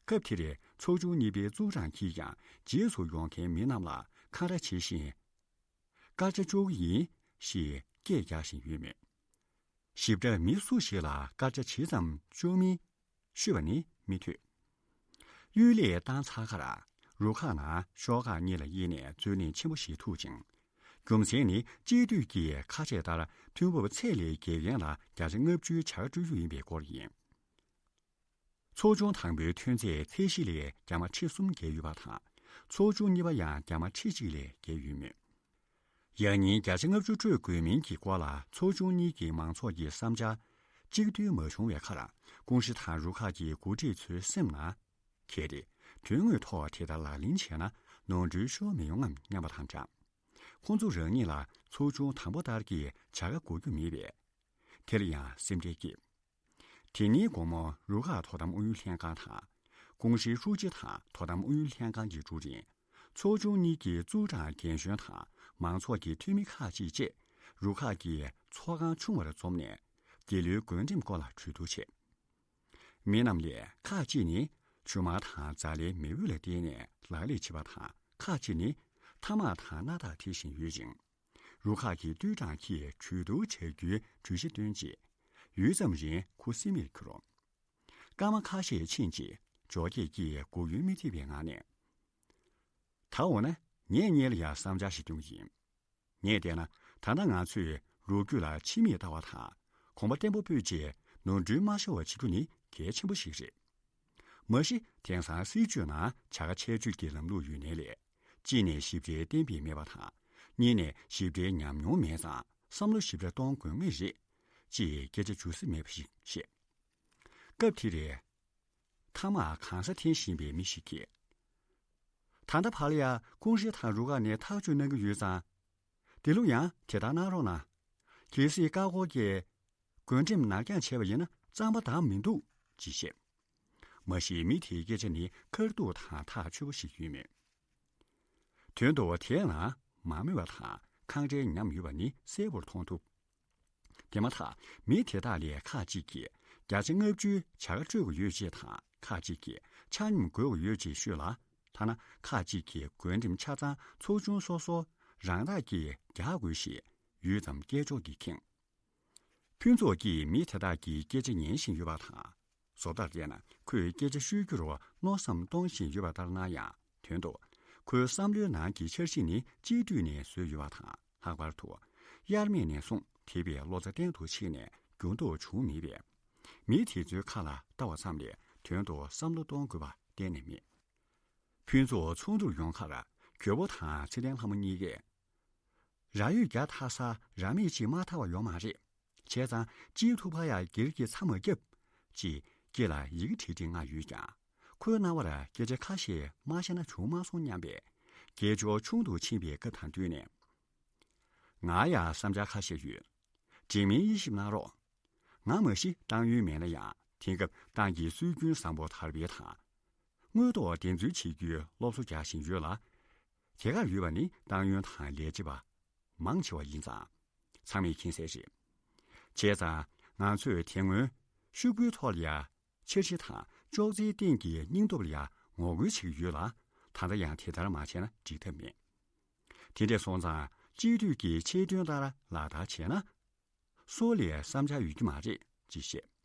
སྐབས་དེར་ཚོགས་ཆུང་གཉིས་པའི་ཙུའུ་ཀྲང་གིས་ཀྱང་རྗེས་སུ་ཡོང་མཁན་མི་རྣམས་ལ་འཁང་ར་བྱེད་བཞིན། སྐར་ཆ་ལྕོགས་ཀྱི་ཡིན། ཞེས་སྐད་རྒྱག་བཞིན་ཡོད་མོད། ཞིབ་ཕྲ་མི་སུ་ཞིག་ལ་སྐར་ཆ་ཇི་ཙམ་ལྕོགས་མིན་ཤོད་པ་ནི་མི་འདོད། གཡུལ་ལས་བཏང་ཚར་ཁར་རུ་ཁག་ནང་ཤོག་ཁག་གཉིས་ལ་དབྱེ་ནས་རྩོད་གླེང་ཆེན་པོ་ཞིག་ཐུག་ཅིང་། རྒྱུ་མཚན་ནི་སྤྱི་འཐུས་ཀྱི་ཁ་ཆད་ལྟར་ཐོན་འབབ་ཚད་ལས་བརྒལ་མཁན་ལ་བརྒྱ་ཆ་ལྔ་བཅུའི་བྱ་དགའ་སྤྲོད་རྒྱུ་ཡིན་པའི་སྐོར་ཡིན། ཚོགས་ཆུང་དང་པོའི་ཐོན་རྫས་ཚད་གཞི་ལས་རྒྱ་མ་ཁྲི་གསུམ་བརྒལ་ཡོད་པ་དང་། ཚོགས་ཆུང་གཉིས་པ་ཡང་རྒྱ་མ་ཁྲི་གཅིག་ལས་བརྒལ་ཡོད་མོད། ཡང་ཉིན་བརྒྱ་ཆ་ལྔ་བཅུ་སྤྲོད་དགོས་མིན་གྱི་སྐོར་ལ་ཚོགས་ཆུང་གཉིས་ཀྱི་མང་ཚོགས་ཀྱི་བསམ་འཆར་གཅིག་མཐུན་མ་བྱུང་བའི་ཁར། ཀུང་ཧྲི་དང་རུ་ཁག་གི་འགོ་ཁྲིད་ཚོའི་སེམས་ནང་གལ་ཏེ་དོན་དངོས་ཐོག་དེ་ལྟར་ལག་ལེན་བྱས་ན་ནོར་འཁྲུལ་ཤོར་མི་ཡོང་ངམ་སྙམ་པ་དང་སྦྲགས། ཁོང་ཚོ་རང་ཉིད་ལ་ཚོགས་ཆུང་དང་པོ་ལྟར་གྱི་བྱ་དགའ་དགོས་རྒྱུ་མེད་པས། དེ་ལ་ཡང་སེམས་ཁྲལ་སྐྱེས། དེ་ཉིན་དགོང་མོ་རུ་ཁག་དོ་དམ་ཨུ་ཡོན་ལྷན་ཁང་དང་། ཀུང་ཧྲིའི་ཧྲུའུ་ཅི་དང་དོ་དམ་ཨུ་ཡོན་ལྷན་ཁང་གི་ཀྲུའུ་རིན། ཚོགས་ཆུང་གཉིས་ཀྱི་ཙུའུ་ཀྲང་རྒན་གཞོན་དང་མང་ཚོགས་ཀྱི་འཐུས་མི་ཁག་ཅིག་བཅས། རུ་ཁག་གི་ཚོགས་ཁང་ཆུང་བར་འཛོམས་ནས། འདི་ལོའི་བགོད་འགྲེམས་སྐོར་ལ་གྲོས་བསྡུར་བྱས། མི་རྣམས་ལས་ཁག་ཅིག་ནི་ཆུ་དམར་དང་ཛ་ལའི་མེ་འོད་ལ་བརྟེན་ནས་ལག་ལེན་བྱེད་པ་དང་། ཁག་ཅིག་ནི་ཐ་མག་དང་སྣ་ཐག་འཐེན་བཞིན་ཡོད་ཅིང་། རུ་ཁག་གི་ཏུའུ་ཀྲང་གིས་གྲོས་བསྡུར་བྱ་རྒྱུའི་གྲོས་གཞི་བཏོན་རྗེས། ཡུད་ཙམ་རིང་ཁུ་སིམ་མེར་གྱུར། སྐར་མ་ཁ་ཤས་ཕྱིན་རྗེས་ཇོ་སྐྱེས་ཀྱིས་མགོ་གཡོན་མི་ཐེབས་པའི་ངང་ནས། ད་འོ་ན་ངས་ངེད་ལ་ཡང་བསམ་འཆར་ཞིག་སྟོན་གྱི་ཡིན། ངས་བལྟས་ན་ད་ལྟ་ང་ཚོས་ལོ་རྒྱུས་ལ་ཕྱི་མིག་ལྟ་བ་དང་། གོམ་པ་བརྟན་པོ་སྤོས་རྗེས་ནོར་འཁྲུལ་མ་ཤོར་བ་བྱེད་རྒྱུ་ནི་གལ་ཆེན་པོ་ཞིག་རེད། མ་གཞི་དེང་སང་སྲིད་བྱུས་ནང་བྱ་དགའ་ཆད་གཅོད་ཀྱི་ལམ་ལུགས་ཡོད་ནའི་ལས། གཅིག་ནས་ཞིབ་ཕྲའི་གཏན་འབེབས་མེད་པ་དང་། གཉིས་ནས་ཞིབ་ཕྲའི་ཉམས་མྱོང་མེད་ཙང་བསམ་བློ་ཞིབ་ཕྲ་གཏོང་དགོས་ངེས་རེད། ཅེས་སྐད་ཆ་འཇུ་ས་མེད་པ་ཞིག་བཤད། སྐབས་དེ་རེད། ཐ་མག་གང་ས་འཐེན་བཞིན་པའི་མི་ཞིག་གིས། ད་ལྟ་བར་ལ་ཡང་ཀུང་ཧྲེ་དང་རུ་ཁག་ནས་ཐག་གཅོད་གནང་གི་ཡོད་ཙང་། དེ་ལུགས་ཡང་དེ་ལྟར་གནང་རོགས་གནང་། གལ་སྲིད་ཀ་ཁོ་གིས་བགོ་འགྲེམས་ནར་འགྱངས་བྱས་པ་ཡིན་ན་རྩམ་པ་འདང་མི་འདུག་ཅེས་བཤད། མ་གཞི་མི་དེའི་སྐད་ཆ་ནི་ཁ་ཐུག་དང་ཐག་ཆོད་པོ་ཞིག་ཡོད་མོད། དོན་དུ་དེའི་ནང་མ་རྨོས་པ་དང་ཁང་ཁྲལ་ཉམས་ཡོད་པ་ནི་གསལ་པོར་མཐོང་ཐུབ། དེ་མ་ཐག་མི་དེ་དག་ལས་ཁག་ཅིག་གིས་བརྒྱ་ཆ་ལྔ་བཅུའི་བྱ་དགའ་སྤྲོད་དགོས་ཡོད་ཅེས་དང་ཁག་ཅིག་གིས་ཆ་སྙོམས་དགོས་དགོས་ཡོད་ཅེས་ཤོད་ལ། ཐ་ན་ཁག་ཅིག་གིས་བགོ་འགྲེམས་ཆ་ཚང་ཚོགས་ཆུང་སོ་སོ་རང་བདག་གིས་རྒྱག་དགོས་ཞེས་ཡུད་ཙམ་སྐད་ཅོར་གྱིས་ཁེངས། ཕུན་ཚོགས་ཀྱིས་མི་དེ་དག་གི་སྐད་ཆ་ཉན་བཞིན་ཡོད་པ་དང་། བཟོ་ལྟར་བལྟས་ན་ཁོས་སྐད་ཆ་ཤོད་རྒྱུར་མནོ་བསམ་གཏོང་བཞིན་ཡོད་པ་ལྟར་སྣང་ཡང་། དོན་དུ་ཁོའི་བསམ་བློའི་ནང་གི་འཆར་གཞི་ནི་གཅིག་སྡུད་ནས་བཟོས་ཡོད་པ་དང་། ལྷག་པར་དུ་དབྱར་སྨད་ནས་བཟུང་དེ་བས་བློ་རྩ་བརྟན་དུ་ཕྱིན་ནས་འགྱུར་ལྡོག་བྱུང་མེད་པས། མི་དེ་ཚོའི་ཁ་ལ་ལྟ་བ་ཙམ་ལས་དོན་དུ་བསམ་བློ་གཏོང་དགོས་པ་གཏན་ནས་མེད། ཕུན་ཚོགས་ཚོགས་འདུར་ཡོང་ཁར་གྱོལ་པོ་དང་ཚེ་བརྟན་ལྷ་མོ་གཉིས་ཀས། ར་ཡོད་རྒྱ་ཐ་ས་ར་མེད་ཅིག་མ་ཐར་བ་ཡོད་མ་རེད། བྱས་ཙང་སྤྱིའི་ཐུག་པ་ཡ་སྒེར་གྱི་མཚམས་མ་བརྒྱབ། ཅེས་སྐེ་ལ་ཡི་གེ་བྲིས་བྲིས་མངགས་ཡོད་ཀྱང་། ཁོའི་རྣ་བར་སྐད་ཆ་ཁ་ཤས་མ་བཤད་ན་བྱུང་མ་སོང་སྙམ་པས། སྐད་ཅོར་ཆུང་དུ་ཕྱིན་པའི་སྐབས་དང་བསྟུན་ནས། ང་ཡང་བསམ་འཆར་ཁ་ཤས་ཡོད། འབྲེལ་མིན་དབྱེ་ཞིབ་གནང་རོགས། ང་མ་གཞི་ཏང་ཡོན་མེད་ན་ཡང་དེང་སྐབས་ཏང་གི་སྲོལ་རྒྱུན་བཟང་པོ་དར་སྤེལ་དང་། དངོས་ཐོག་གདེང་ཚོད་བྱེད་རྒྱུའི་སློབ་གསོ་རྒྱག་བཞིན་ཡོད་ལ། དེ་གར་ཡོད་པ་ནི་ཏང་ཡོན་དང་ལས་བྱེད་པ་མང་ཆེ་བ་ཡིན་ཙང་། ཚང་མས་མཁྱེན་གསལ་རེད། བྱས་ཙང་ང་ཚོས་དེ་སྔོན་ཤོག་བུའི་ཐོག་ལ་ཡ་འཆར་གཞི་དང་ཅོག་ཙེའི་སྟེང་གི་སྙིང་སྟོབས་ལ་ཡ་ངོ་རྒོལ་བྱེད་ཀྱི་ཡོད་ལ། ད་ལྟ་ཡང་དེ་ལྟར་མ་བྱས་ན་འགྲིག་ཐབས་མེད། དེ་འདྲ་སོང་ཙང་སྤྱི་འཐུས་ཀྱི་ཆེད་དོན་ལྟར་ལག་བསྟར་བྱས་ན། སྲོག་ལས་བསམ་འཆར་ཡོད་ཀྱི་མ་རེད་ཅེས་བཤད།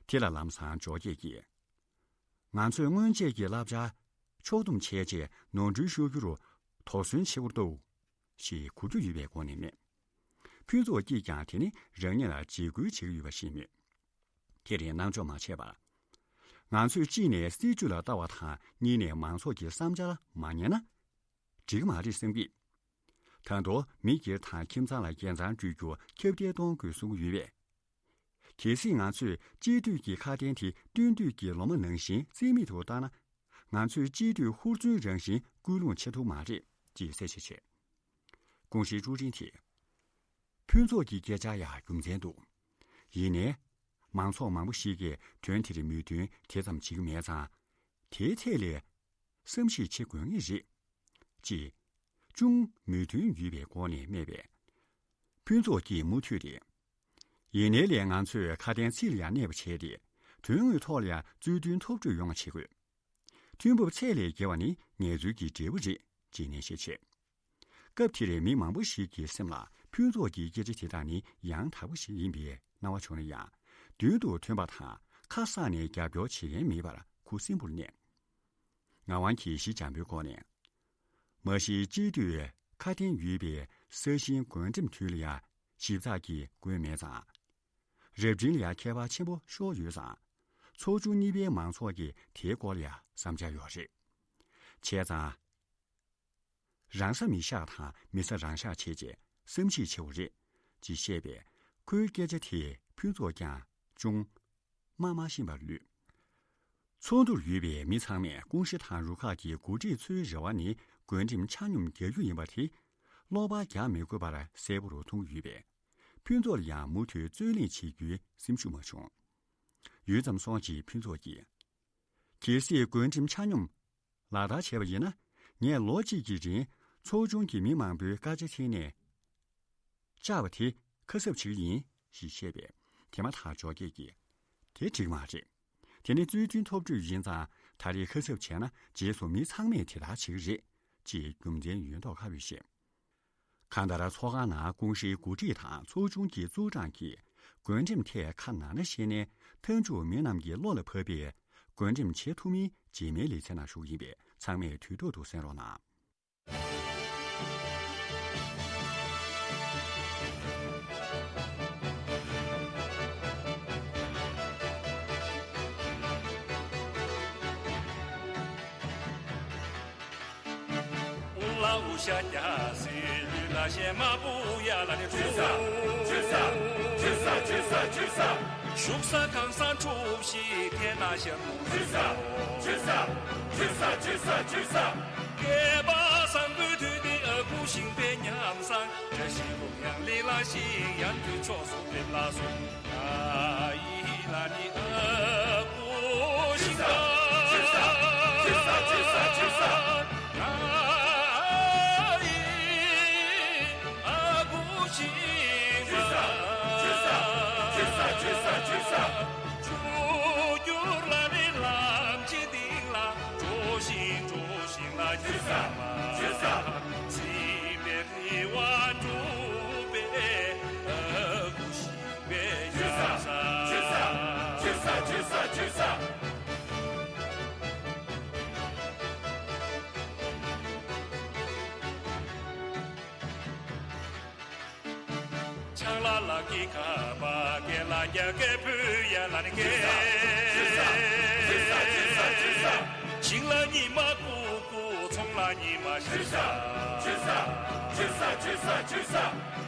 དེ་ལ་ལམ་སང་འཇོག་རྒྱས་ཀྱིས། ང་ཚོས་སྔོན་ཆད་ཀྱི་བསླབ་བྱ་ཕྱོགས་བསྡོམས་བྱས་རྗེས་ནོར་འཁྲུལ་ཤོར་རྒྱུ་རུ་དོགས་ཟོན་བྱེད་དགོས་འདུག་ཞེས་གོ་རྒྱུ་ཡོད་པའི་སྒོ་ནས་སྨྲས། ཕུན་ཚོགས་ཀྱིས་ཀྱང་དེ་ནི་རང་ཉིད་ལ་འཇིགས་སྐུལ་བྱེད་ཀྱི་ཡོད་པ་ཤེས་མོད། དེ་རིང་གནང་ཕྱོགས་མ་བྱས་པར། ང་ཚོས་གཅིག་ནས་སྲིད་ཇུས་ལ་ལྟ་བ་དང་གཉིས་ནས་མང་ཚོགས་ཀྱི་བསམ་འཆར་ལ་མ་ཉན་ན། འགྲིག་གི་མ་རེད་བསམ་གི། ད་དུང་མི་སྒེར་དང་ཁྱིམ་ཚང་ལ་རྒྱལ་མཚམས་སྤྲོད་རྒྱུ་ཁྱབ་གདལ་གཏོང་དགོས་གསུང་གི་ཡོད་པས། གལ་སྲིད་ང་ཚོས་སྤྱི་འཐུས་ཀྱི་ཁ་དན་དེ་སྟོན་དུས་ཀྱི་ལོ་མ་ནང་བཞིན་རྩིས་མེད་དུ་བཏང་ན། ང་ཚོས་སྤྱི་འཐུས་ཧུར་བརྩོན་རང་བཞིན་སྐུལ་སློང་བྱེད་ཐུབ་མ་རེད་ཅེས་གསལ་བཤད་བྱས། ཀུང་ཧྲེའི་ཀྲུའུ་རིན་དེས། ཕུན་ཚོགས་ཀྱི་སྐད་ཆར་ཡང་རྒྱུ་མཚན་འདུག། ཡིན་ནའི། མང་ཚོགས་མང་པོ་ཞིག་གིས་དོན་དེར་མོས་མཐུན་དེ་ཙམ་བྱེད་ཀྱི་མེད་ཙང་། དེའི་ཐད་ལ་བསམ་གཞིག་བྱེད་དགོས་ངེས་རེད། ཅེས་ཅུང་མོས་མཐུན་ཡོད་པའི་སྒོ་ནས་སྨྲས་པས། ཕུན་ཚོགས་ཀྱིས་མུ་མཐུད་དེ། ཡིན་ནའི་ལས་ང་ཚོས་ཁ་དན་ཚིག་ལ་ཡང་གནས་པ་བྱས་ཏེ། དོན་དངོས་ཐོག་ལ་ཡང་རྩོད་དོན་ཐག་གཅོད་ཡོང་བ་བྱེད་དགོས། ཐོན་འབབ་ཚད་ལས་བརྒལ་བ་ནི་ངལ་རྩོལ་གྱི་འབྲས་བུ་རེད་ཅེས་ནན་བཤད་བྱས། སྐབས་དེར་མི་མང་པོ་ཞིག་གི་སེམས་ལ་ཕུན་ཚོགས་ཀྱི་སྐད་ཆ་དེ་དག་ནི་ཡང་དག་པ་ཞིག་ཡིན་པའི་སྣང་བ་བྱུང་ན་ཡང་། མདུན་དུ་ཐོན་པ་དང་ཁ་གསག་ནས་རྒྱབ་སྐྱོར་བྱེད་མཁན་མེད་པར་ཁུ་སིམ་པོར་གནས། ངག་དབང་གིས་ཞི་འཇམ་པོའི་སྒོ་ནས། མ་གཞི་སྤྱི་འཐུས་ཁ་དན་ཡོད་པའི་ས་ཞིང་བགོ་འགྲེམས་དུས་ལ་ཡང་ཞིབ་ཚགས་ཀྱིས་བགོས་མེད་ཙང་། རབ་འབྲིང་ལ་ཡང་ཁྱད་པར་ཆེན་པོ་ཤོར་ཡོད་ཙང་། ཚོགས་ཆུང་གཉིས་པའི་མང་ཚོགས་ཀྱིས་དེའི་སྐོར་ལ་ཡང་བསམ་འཆར་ཡོད་རེད། བྱས་ཙང་། རང་ས་མི་བཞག་དང་མི་ས་རང་བཞག་བྱས་རྗེས་བསམ་གཞིག་བྱེད་དགོས་རེད་ཅེས་བཤད་པས། ཁོའི་སྐད་ཆ་དེས་ཕུན་ཚོགས་ཀྱང་ཅུང་མ་མ་ཤེས་པར་ལུས། ཚོགས་འདུར་ཡོད་པའི་མི་ཚང་མས་ཀུང་ཧྲེ་དང་རུ་ཁག་གི་འགོ་ཁྲིད་ཚོའི་རེ་བ་ནི་བགོ་འགྲེམས་ཆ་སྙོམས་རྒྱག་རྒྱུ་ཡིན་པ་དེ། བློ་བག་རྒྱག་མི་དགོས་པར་གསལ་པོ་རུ་མཐོང་གི་ཡོད་པས། ཕུན་ཚོགས་ལ་ཡང་མུ་མཐུད་རྩོད་གླེང་བྱེད་རྒྱུའི་སེམས་ཤུགས་མ་བྱུང་། ཡུད་ཙམ་སོང་རྗེས་ཕུན་ཚོགས་ཀྱིས། གལ་སྲིད་བགོ་འགྲེམས་ཆ་སྙོམས་ལག་བསྟར་བྱས་པ་ཡིན་ན། ངས་ལོ་གཅིག་གི་རིང་ཚོགས་ཆུང་གི་མི་མང་པོའི་བཀའ་རྒྱ་འཐེན་ནས་བཅག་པ་དེ་ཁ་གསབ་བྱེད་ཀྱི་ཡིན་ཞེས་བཤད་པས། དེ་མ་ཐག་འཇོག་རྒྱས་ཀྱིས། དེ་འགྲིག་མ་རེད། དེ་ནི་རྩོད་དོན་ཐག་གཅོད་ཡིན་ཙང་། ད་རེས་ཁ་གསབ་བྱས་ན་རྗེས་སུ་མི་ཚང་མས་དེ་ལྟར་བྱེད་ཀྱི་རེད། ཅེས་རྒྱུ་མཚན་ཡོད་མདོག་ཁ་པོས་བཤད། གང་ལྟར་ཚོགས་ཁང་ནང་ཀུང་ཧྲེའི་འགོ་ཁྲིད་དང་ཚོགས་ཆུང་གི་ཙུའུ་ཀྲང་གིས་བགོ་འགྲེམས་ཐད་ཁ་ནང་ན་བཤད་ནས། མཐའ་མཇུག་མི་རྣམས་ཀྱི་བློ་ལ་བབས་པའི་བགོ་འགྲེམས་བྱེད་ཐུབ་མིན་རྗེས་མའི་ལེ་ཚན་ནང་ཞུ་གི་ཡིན་པས། ཚང་མས་དུས་ཐོག་ཏུ་གསན་རོགས་གནང་། བཞུགས་ས་གང་ས་འཁྲུགས་ཤིང་དེ་ན་ཤར་མོ། ཇི་ས་ཇི་ས་ཇི་ས་ཇི་ས་ཇི་ས། བསྐལ་པ་བཟང་པོའི་དུས་འདི་ཨ་ཁུ་ཤིང་པའི་ཉམས་བཟང་། བཀྲ་ཤིས་ལྷུན་གཡང་ལི་ལ་ཞིག་ཡང་དུས་ཕྱོགས་སུ་ཕེབས་ལ་སོང་། ཨ་ཡི་ལ་ནི་ཨ་ཁུ་ཤིང་པ། ཇི་ས་ཇི་ས་ཇི་ས་ཇི་ས། ཨ་ཡི་ཨ་ཁུ་ཤིང་པ། ཇི་ས་ཇི་ས་ཇི་ས་ཇི་ས། མཆོག་གྱུར་ལ་ནི་ལམ་གྱི་སྟེང་ལ། འགྲོ་ཞིང་འགྲོ་ཞིང་ལ་ཇི་ས་ཇི་ས། འཛིན་པའི་རེ་བ་འགྲུབ་པའི་ཨ་ཁུ་ཤིང་པའི་ཇི་ས་ཉམས་བཟང་། ཇི་ས་ཇི་ས་ཇི་ས་ཇི་ས། ཆང་ལ་ལ་གི་ཁ་པ་སྐེ་ལ་རྒྱ་སྐད་ཕུ་ཡ་ལ་ནི་སྐད། ཇི་ས་ཇི་ས་ཇི་ས་ཇི་ས། ཞིང་ལ་ཉི་མ་ཀུ་ཀུ་ཚོང་ལ་ཉི་མ་ཤར། ཇི་ས་ཇི་ས་ཇི་ས་ཇི་ས་ཇི་ས།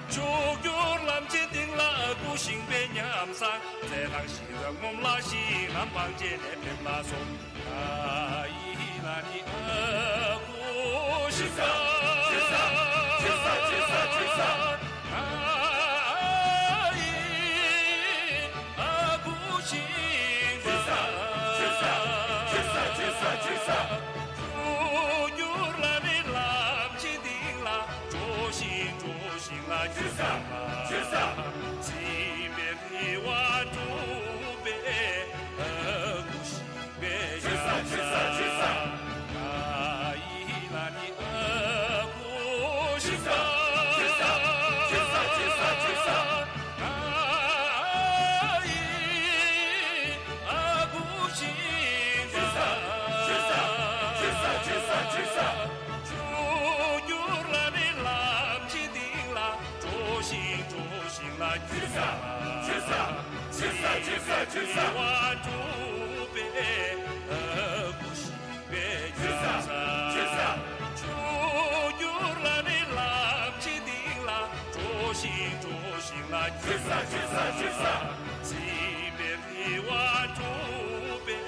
མཆོག་གྱུར་ལམ་གྱི་སྟེང་ལ་ཨ་ཁུ་ཤིང་པའི་ཉམས་བཟང་། རྩེ་ཐང་ཞི་རག་ངོམ་ལ་ཞིག་ལམ་བང་བྱས་ནས་ཕེབས་ལ་སོང་། ཨ་ཡི་ལ་ནི་ཨ་ཁུ་ཤིང་པ། ཇི་ས་ཇི་ས་ཇི་ས་ཇི་ས། ཨ་ཡི་ཨ་ཁུ་ཤིང་པ། ཇི་ས་ཇི་ས་ཇི་ས་ཇི་ས། མཆོག་གྱུར་ལ་ནི་ལམ་གྱི་སྟེང་ལ། འགྲོ་ཞིང་འགྲོ་ཞིང་ལ་ཇི་ས་ཇི་ས། འཛིན་པའི་རེ་བ་འགྲུབ་པའི་ཨ་ཁུ་ཤིང་པའི་ཇི་ས་ཇི་ས་ཇི་ས། ཨ་ཡི་ལ་ནི་ཨ་ཁུ་ཤིང་པ། ཇི་ས་ཇི་ས་ཇི་ས་ཇི་ས། ཨ་ཡི་ཨ་ཁུ་ཤིང་པ། ཇི་ས་ཇི་ས་ཇི་ས་ཇི་ས། མཆོག་གྱུར་ལ་ནི་ལམ་གྱི་སྟེང་ལ། འགྲོ་ཞིང་འགྲོ་ཞིང་ལ་ཇི་ས་ཇི་ས་ཇི་ས་ཇི་ས་ཇི་ས། རེ་བ་འགྲུབ་པའི་ཨ་ཁུ་ཤིང་པའི་ཇི་ས་ཉམས་བཟང་། ཇི་ས། མཆོག་གྱུར་ལ་ནི་ལམ་གྱི་སྟེང་ལ། འགྲོ་ཞིང་འགྲོ་ཞིང་ལ་ཇི་ས་ཇི་ས་ཇི་ས། འཛིན་པའི་རེ་བ་འགྲུབ་པའི་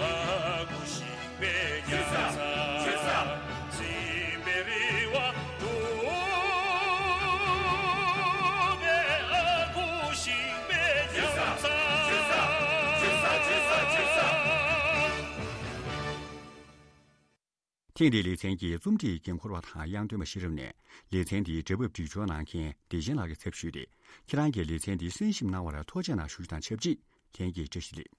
ཨ་ཁུ་ཤིང་པའི་ཇི་ས་ཉམས་བཟང་། ཇི་ས། འཛིན་པའི་རེ་བ་འགྲུབ་པའི་ཨ་ཁུ་ཤིང་པའི་ཇི་ས་ཉམས་བཟང་། ཇི་ས་ཇི་ས་ཇི་ས་ཇི་ས། ཐེངས་འདིའི་ལེ་ཚན་གྱི་རྩོམ་སྒྲིག་འགན་འཁུར་བ་དང་དབྱངས་སྟོན་པ་ཤེས་རབ་ནས། ལེ་ཚན་འདིའི་འབྲེལ་ཕབ་སྒྲིག་སྦྱོར་གནང་མཁན་བདེ་ཆེན་ལགས་ཀྱི་ཚབ་ཞུས་ཏེ། ཁྱེད་རང་གིས་ལེ་ཚན་འདི་གསན་ཞིབ་གནང་བར་ཐུགས་རྗེ་གནང་ཞུ་རྒྱུ་དང་ཆབས་ཅིག་ལྷན་རྒྱས་བཀྲ་ཤིས་བདེ་ལེགས།